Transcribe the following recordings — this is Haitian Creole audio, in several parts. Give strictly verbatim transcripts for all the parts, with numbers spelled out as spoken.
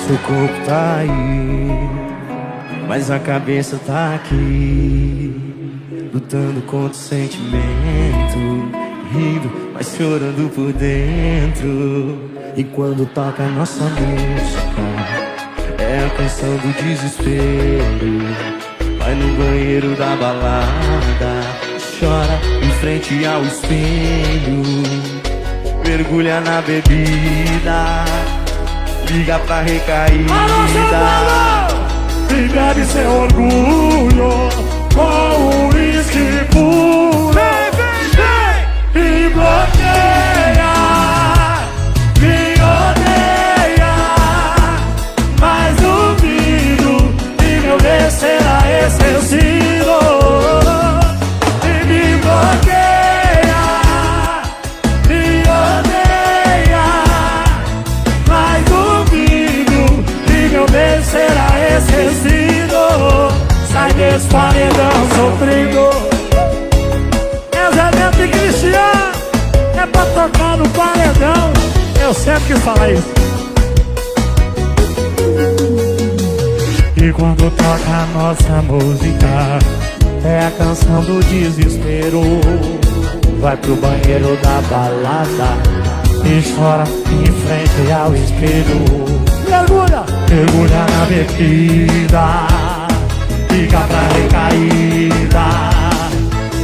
Seu corpo tá aí, mas a cabeça tá aqui, lutando contra o sentimento, rindo, mas chorando por dentro. E quando toca a nossa música, é a canção do desespero. Vai no banheiro da balada, chora em frente ao espelho, mergulha na bebida, liga pra recaída. E bebe seu orgulho com uísque puro. Me bloqueia, me odeia, mas duvido que meu bem será esquecido. E me bloqueia, me odeia, mas duvido que meu bem será esquecido. Sai desse paredão sofrido. Casamento de Cristiano é pra tocar no paredão. Eu sempre quis falar isso. E quando toca a nossa música, é a canção do desespero. Vai pro banheiro da balada e chora em frente ao espelho. Mergulha, mergulha na bebida, fica pra recaída.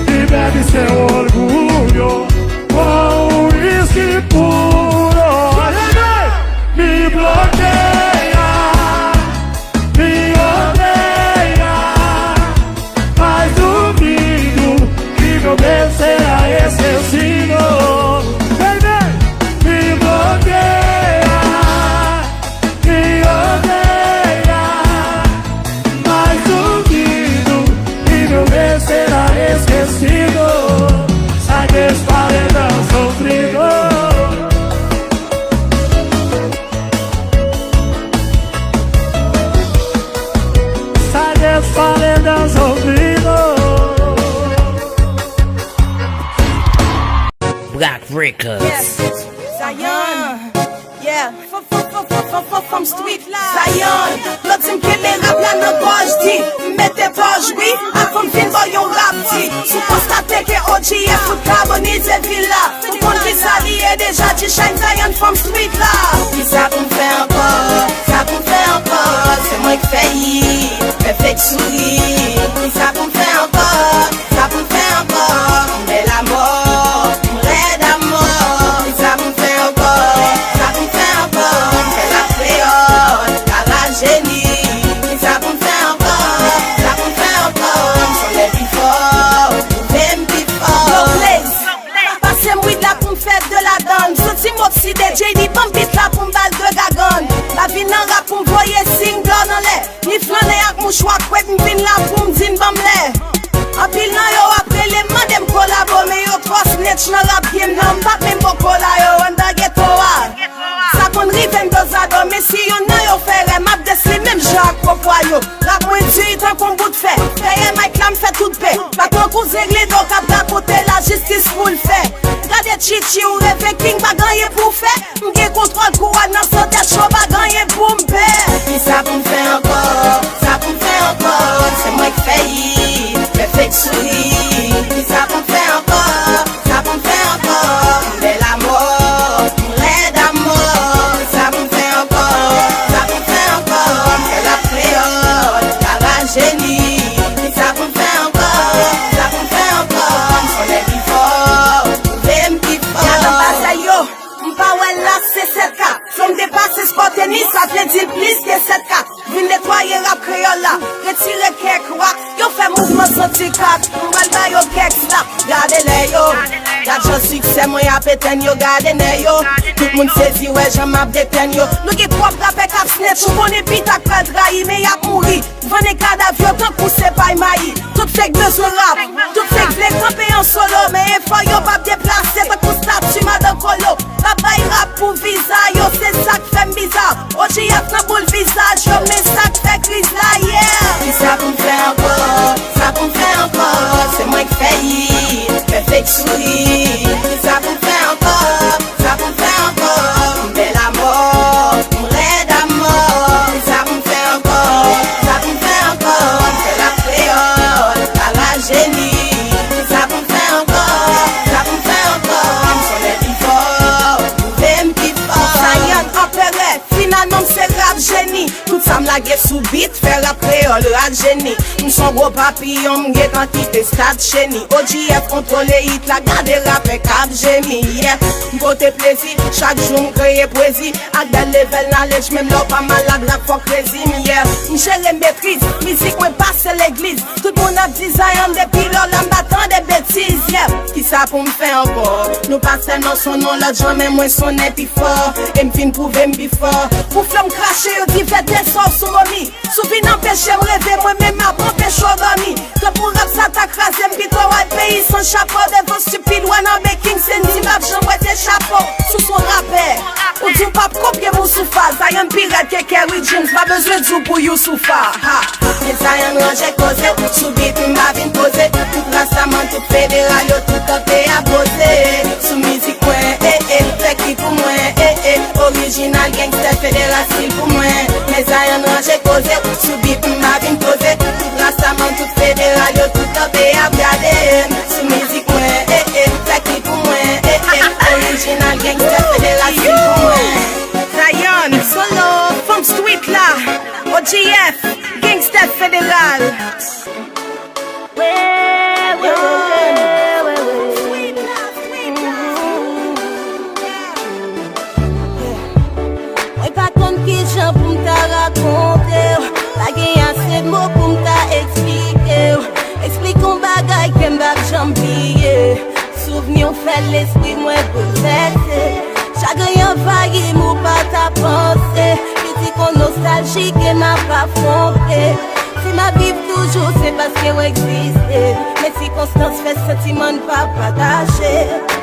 E bebe seu orgulho com uísque puro. Me bloqueia, me odeia, mas duvido que meu bem será esquecido. Vem, vem, me bloqueia, me odeia, mas duvido que meu bem será esquecido. Sai desse paredão sofrido. Sai desse paredão sofrido. Black Records. Yes. Zion. Yeah. F- f- f- f- f- From street la. Zion. Yo di m kenbe rap la nan gòj di. M mete pòj wi. Avan m fin ba w yon rap di. Si w konstate ke O G F fout kabonize vil la. Ou konn kisa li ye deja, di Shine Zion from street la. Kisa pou m fè ankò? Sa pou m fè ankò? Se mwen k fè hit, fè fake souri. Kisa pou m fè ankò? Sa pou m fè ankò? M bèl amò, m rèd amò. Kisa pou m fè ankò? Sa pou m fè ankò? M fè rap kreyòl, la rajeni. Kisa pou m fè ankò? Sa pou m fè ankò? M sonje pi fò, pwouve m pi fò. Yo, Blaze. Pa pase m wid la pou m fè de ladann. M santi m okside, J D ban m bit la pou m ba l de gagann. Lavi nan rap pou m voye single anlè. Ni flannen ak mouchwa kwèt, m vin la pou m di n ban m lè. Anpil nan yo ap rele m, mande m kolabo, men yo twò snitch nan rap game nan, m p ap menm ba w kola yo anndan geto a. Sa konn rive m dozado, men si yonn nan yo fè rè, m ap des li menm jan ak pwopwa yo. Rap mwen di tankou yon bout fè. Dèyè mic la m fè tout pè. Pa tankou Zengledo k ap rakonte lajistis pou l fè. Gade Chichi, ou reve King, pa gen anyen pou w fè. M gen kontwòl kouwòn nan, santè cho, pa gen anyen pou m pè. Kisa pou m fè ankò? Sa pou m fè ankò? Se mwen k fè hit, fè fake souri. Kisa pou m fè ankò? Sa pou m fè ankò? M bèl amò, m rèd amò. Sa pou m fè ankò? Sa pou m fè ankò? M fè rap kreyòl, la rajeni. Kisa pou m fè ankò? Sa pou m fè ankò? M sonje pi fò, pwouve m pi fò. Gade bagay yo, m pa wè l la, se sèt ka. Fè m depase spò tenis, sa vle di l plis ke sèt ka. Vin netwaye rap kreyòl la, retire kèk wa. Yo fè mouvman santi kat, m pral ba yo kèk slap. Gade lè yo, gad jan siksè mwen ap etenn yo, gade nè yo. Tout moun sezi wè jan m ap detenn yo. Nou gen twòp rapè k ap snitch, ou konnen pita k pral trayi, men y ap mouri. Vannen kadav yo tankou se pay mayi. Tout fake bezwen rap, tout fake vle kanpe an solo, men efò yo p ap deplase tankou stati madan Kolo. Pa bay rap pou viza yo, se sa k fè m biza. O G F nan boul vizaj yo, men sa k fè kriz la, yeah. Kisa pou m fè ankò? Sa pou m fè ankò? Se mwen k fè hit, fè fake souri. Kisa pou m fè ankò? Sa pou m fè ankò? M bèl amò, m rèd amò. Lage sou bit, fè rap kreyòl, rap jeni. M s on gwo papiyon, m gentan kite stad cheni. O G F kontwole hit la, gade rapè k ap jemi. Yeah, m pote plezi, chak jou m kreye pwezi. Ak bèl level knowledge, menm lè w pa malad, rap fòk rezim. Yeah, m jere m metriz, mizik mwen pase legliz. Tout moun ap di Zion depi lò la m pa tande betiz, yeah. Kisa pou m fè ankò? Nou pa sèlman s on non lòt jan, men mwen s on nen pi fò. E m fin pwouve m pi fò. Pou flanm krache, yo di vètè sò sou momi. Si w vin anpeche m reve, mwen menm m ap anpeche w dòmi. Tanpou rap sa ta kraze m, pito w al peyi san chapo. Devan stupid wannabe King Sandy, m ap janm wete chapo. Sou s on rapè. Ou di w p ap kopye m ou Soufa. Zion pi rèd ke Kerry James, pa bezwen di w pou Yousoufa. Ha. Men Zion ranje koze, sou bit m pa vin poze. Tout rastaman, tout federal, yo tout kanpe ap poze. Sou mizik mwen, eh, eh, fè kri pou mwen, eh, eh. Orijinal gangstè federal stil pou mwen. Men Zion ranje koze, sou bit m pa vin poze. Tout rastaman, tout federal, yo tout kanpe ap gade m. Sou mizik mwen, eh, eh, fè kri pou mwen, eh, eh. Orijinal gangstè federal stil pou mwen. Zion, solo, fanm street la, O G F, gangstè federal. Mwen pa konn kijan pou m ta rakonte w. Pa gen ase mo pou m ta eksplike w. Eksplike yon bagay ke m p ap janm bliye. Souvni w fè lespri mwen boulvèse. Chagren anvayi m, ou pa ta panse. Kritik yon nostalji ke m ap afwonte. Si m ap viv toujou, se paske w egziste. Men sikonstans fè santiman n pa pataje.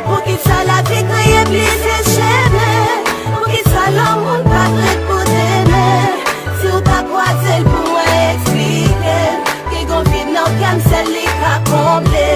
Poukisa lavi kreye plizyè chemen? Poukisa lanmou n pa t ret pou demen? Si w ta kwaze l pou mwen eksplike l. Ki gon vid nan kè m, sèl li ka konble.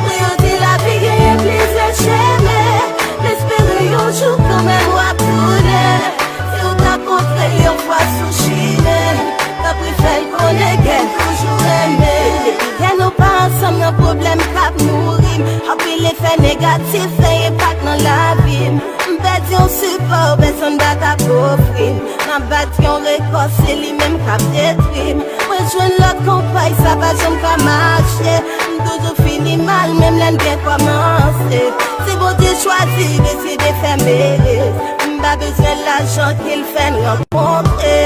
Mwen yo di lavi genyen plizyè chemen. M espere yon jou kanmenm w ap tounen. Si w ta kontre l yon fwa sou chimen, tanpri fè l konnen ke m toujou renmen. Depi yè nou pa ansanm, nan pwoblèm k ap nouri m. Anpil efè negatif fè enpak nan lavi m. M pèdi yon sipò, pèsonn pa t ap ofri m. M ap bat yon rekò, se li menm k ap detwi m. Mwen jwenn lòt konpay, sa pa janm ka mache. M toujou fini mal, menm lè n byen kòmanse. Si Bondye chwazi, deside fè merez. M pa bezwen lajan ke l fè n rankontre.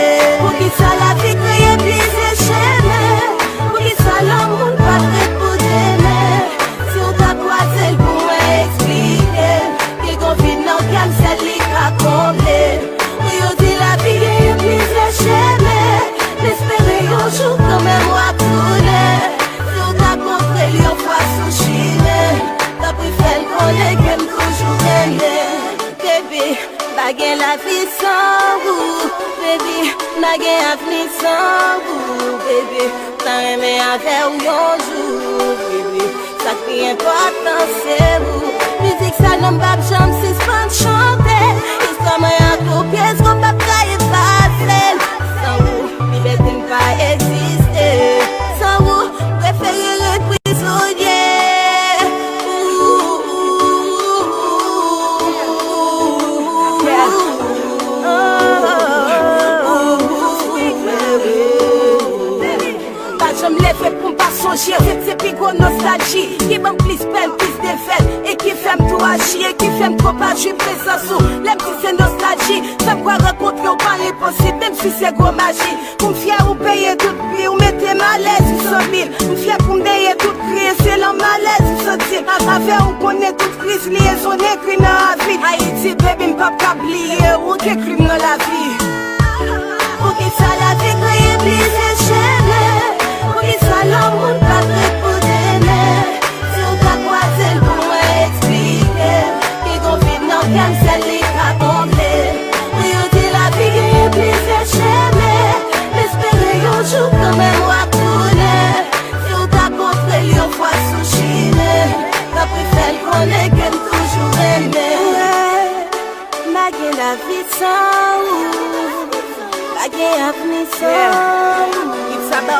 Poukisa lavi kreye plizyè chemen? Poukisa lanmou n pa t ret pou demen? Si w ta kwaze l pou mwen eksplike l. Ki gon vid nan kè m, sèl li ka konble. Wi, yo di lavi genyen plizyè chemen. M espere yon jou kanmenm w ap tounen. Si w ta kontre l yon fwa sou chimen, tanpri fè l konnen ke m toujou renmen. Baby, pa gen lavi san ou. Baby, pa gen avni san ou. Baby, ta renmen avè w yon jou, baby. Sa k pi enpòtan se ou. Mizik sa non m p ap janm sispann chante. Istwa mwen ak ou, pyès gwo p ap ka efase l. San ou, libète m pa egziste. San ou, m prefere ret prizonye. Pa janm leve pou m pa sonje. Se, se pi gwo nostalji ki ban m plis pèn, plis defèt, e ki fè m tou aji, e ki fè m twò pa jwi prezans ou. Lè m di se nostalji, sa m kwè rankontre w pa enposib, menm si se gwo maji. Pou m fyè ou peye tout pri, ou mete m alèz ou san mil. M fyè pou m benyen tout kri, e se lan malèz ou santi. Avè ou konnen tout kriz li e zonnen kri nan avit. Ayiti, baby, m p ap ka bliye ou, ou te kri m nan lavi. Poukisa lavi kreye plizyè chemen? Poukisa lanmou n pa t ret pou demen? Si w ta kwaze l pou mwen eksplike l. Ki gon vid nan kè m, sèl li ka konble. Wi, yo di lavi genyen plizyè chemen. M espere yon jou kanmenm w ap tounen. Si w ta kontre l yon fwa sou chimen, tanpri fè l konnen ke m toujou renmen. Pa gen lavi san ou. Pa gen avni san ou.